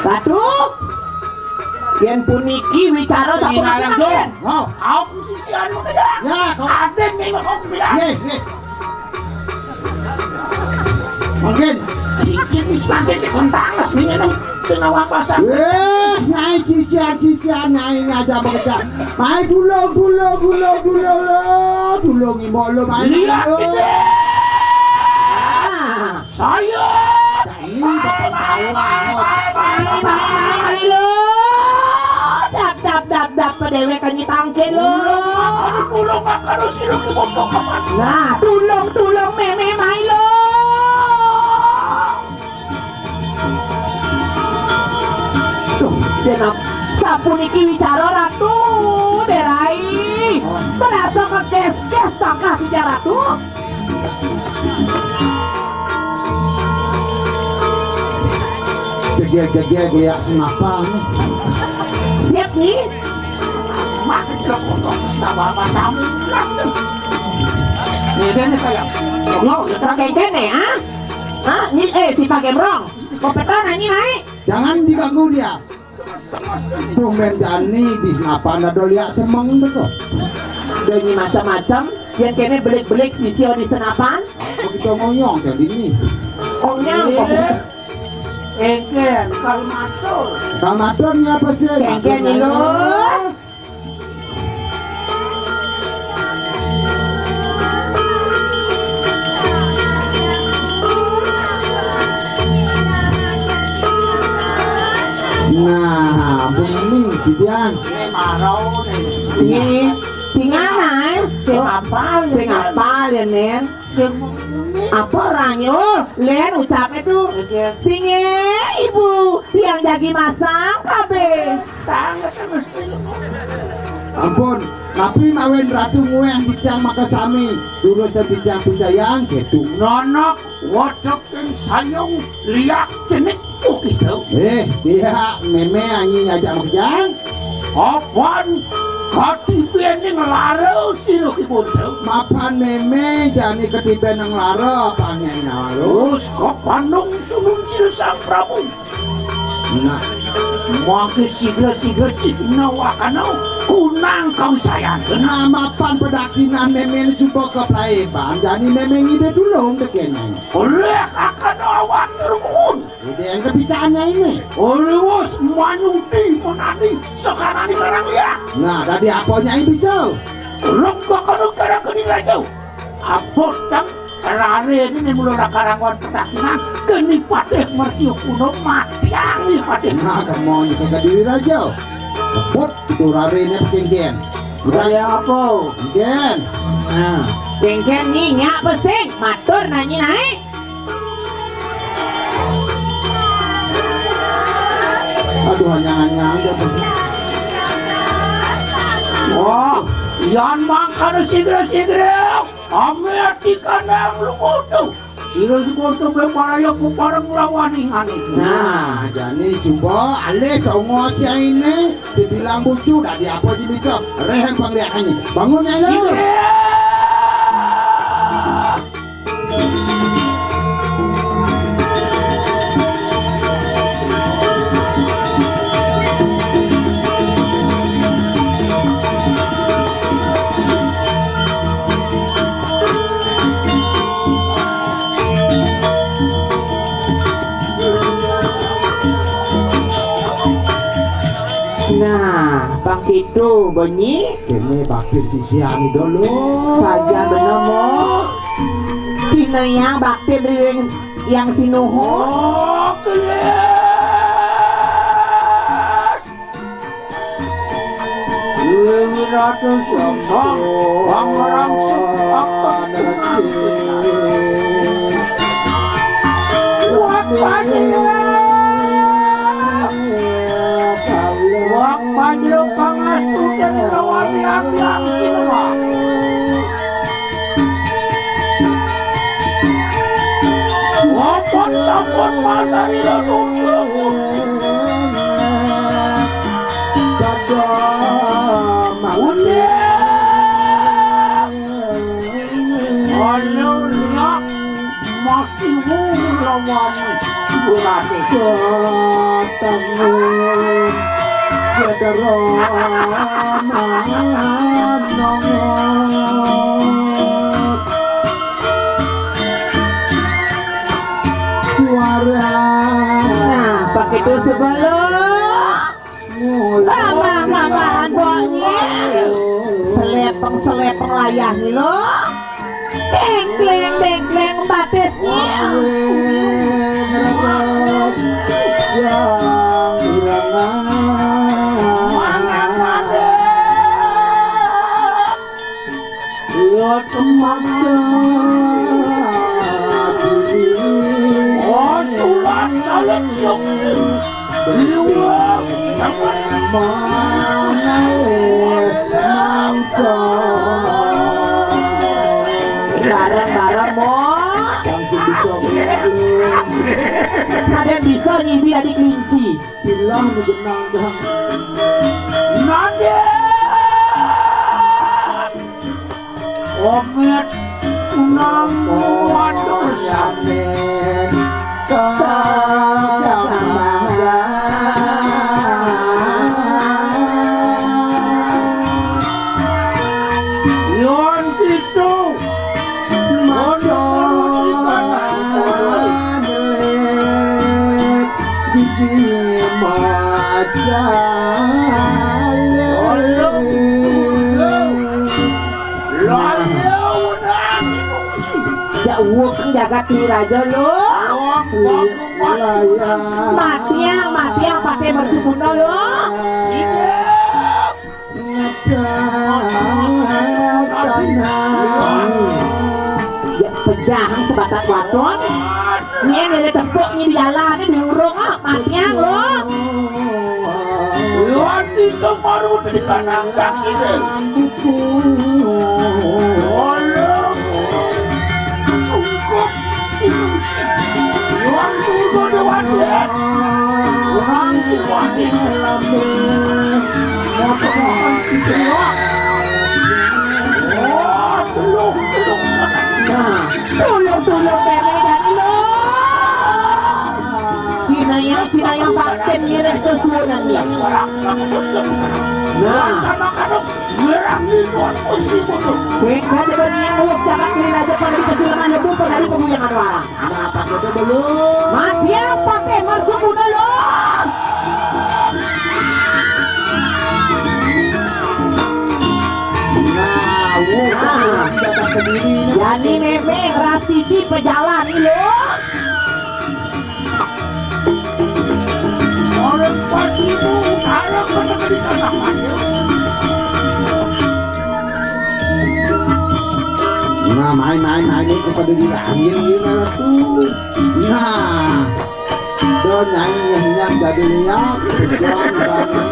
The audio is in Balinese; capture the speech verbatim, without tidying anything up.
Ratu, yén puniki wicara sapunika, Raden? Oh. Aku sisian mengko ya. Ya, kau. Aden memang kau bilang. Nggih, nggih. Mungkin. Dikit wis sampai di kontangas ning ngene sing awak pasang. Eh, Nyai sisian-sisian, Nyai ini aja bekerja. Mai dulu, dulu, dulu, dulu, lo. Dulu ngimok lo, mai. Lihat dulu. Ini. Ah. Saya. Ini betul tahu, Mas. Mari, mari, mari, mari, lo. Dap, dap, dap, dap, pedewek kan nyitangke, lo. Aduh, tulung, Mak, aduh, sirung, tulung, tulung, Mak. Nah, tulung, tulung, meme, mai, lo. Duh, jenab, sapuniki wicara Ratu, Derai. Merasa keges-ges takah wicara Ratu. Jegel-jegel goyak senapan. Siap, Nyi. Mati kok, tambah apa, sambat. Ini kayak, no, pakai kene, ah? Ah, Nyi, eh, si Pak Gemrong. Kompetan, Nyi, naik. Jangan diganggu dia. Tumben jani di senapan ada liak semeng to kok. Dadi macam-macam, yén kéné belik-belik sisia di senapan. Apa kita ngoyong jadi ini? Onyang kok. Iya. Engken, kal matur. Kal matur ngapa sih? Engken, Nyi, lo. Nah, ampun ini, Bibian. Ini, sing ana, eh? Sing apal, sing apal ya, Nen? Sing muni. Apa orangnya? Oh, Len, ucapnya tuh. Iya. Sing, eh, Ibu, yang jagi masang, kabeh. Banget, mesti. Ampun, tapi mawen Ratu nguweh titiang makasami, durus titiang picayang, gitu. Nonok, wodok, dan sayung, liak, cenik, oh, gitu. Eh, iya, meme anyi aja makejang. Apan, katibening lara, sira kibuntu. Mapan meme, jani katibening lara, pangen lara. Terus, kapanung sunung sira Sang Prabu. Nah, mangke sigra-sigra cipna wakana kunang kawisayan. Nah, mapan pedaksinan memen suba keplaeban, jani memen ngide dulung tekene. Oleh kakana awan turun. Ide yang kebisaannya ini. Oleh wos manyuti menani sekarang di karang liat. Nah, tadi apanya ini bisa? Rong kakana karang keni laju. Abot kang rare ini mula rakarangon pedaksinan keni patih mertiu kuno matiang ni patih. Nah, kamu itu ke diri raja. Abot itu rare ini kengken. Rare apa? Kengken. Nah, kengken ni nyak pesing matur nanyi naik. Aduh, anyang-anyang dia. Wah, yan mangkana sigra-sigra. Ame ati kandang lumoto. Sira sikoto be paraya ku pareng lawan ingane. Nah, jani suba alih dongo siaine dibilang bucu dadi apa di bisa. Rehen pangliakane. Bangun ya lo. Sigra. Nah, pang kitu benyi. Kene bakti sisian dulu. Saja bener mo. Cina ya bakti ring yang sinuhun. Oh, kelas. Dewi Ratu Sungsang, Pangeran Sungsang, Wak Panjero. Wak Panjero pangastu dan rawati ati-ati. Wapan sampun pasarila nunggul. Udah. Anu nyak masih lawan. Berarti. Tanggung Saudara Manongot. Suara. Nah, pakai terus sebelum. Mula. Lama-lamaan boknya. Selepeng-selepeng layah lo. Dengkleng-dengkleng batisnya. Oh, sulan dalam siok. Iwak. Bareng-bareng, Mo. Langsung bisa. Ada bisa ngimpi adik kelinci. Bilang di benang dah. Nandit. Omet unang waduh samit. Yon kitu. Modal jelek gigi macan. Ya uwuk jagat diraja lo. Matiang, matiang pakai baju kuno lo. Ya pejahang sebatas waton. Nya nilai tempuk nya di jalan nya diurung ah, matiang lo. Lagi kemaru di kanang kaki deh. Walau cukup. Iwan turun dewan ya. Orang si wani. Motor makan kita ya. Oh, telung, telung. Nah, tulung-tulung bere dan lo. Cina ya, Cina yang paten ngiring sesuunan ya. Nah. Wéh, kaya bani yang uwuk jagat kuwi aja pada dikasih lemah lebu pada di pegunungan warang. Mati apa teh masuk udah lo. Nah, wuh, nah. Jadi memang ras titi pejalan lo. Orang pasimu, orang menengah di tengah. Nah, main, main, main, ini kepada diambil ini tuh. Nah, tuh nyanyi nyanyi jadi nyak, jangan bangun.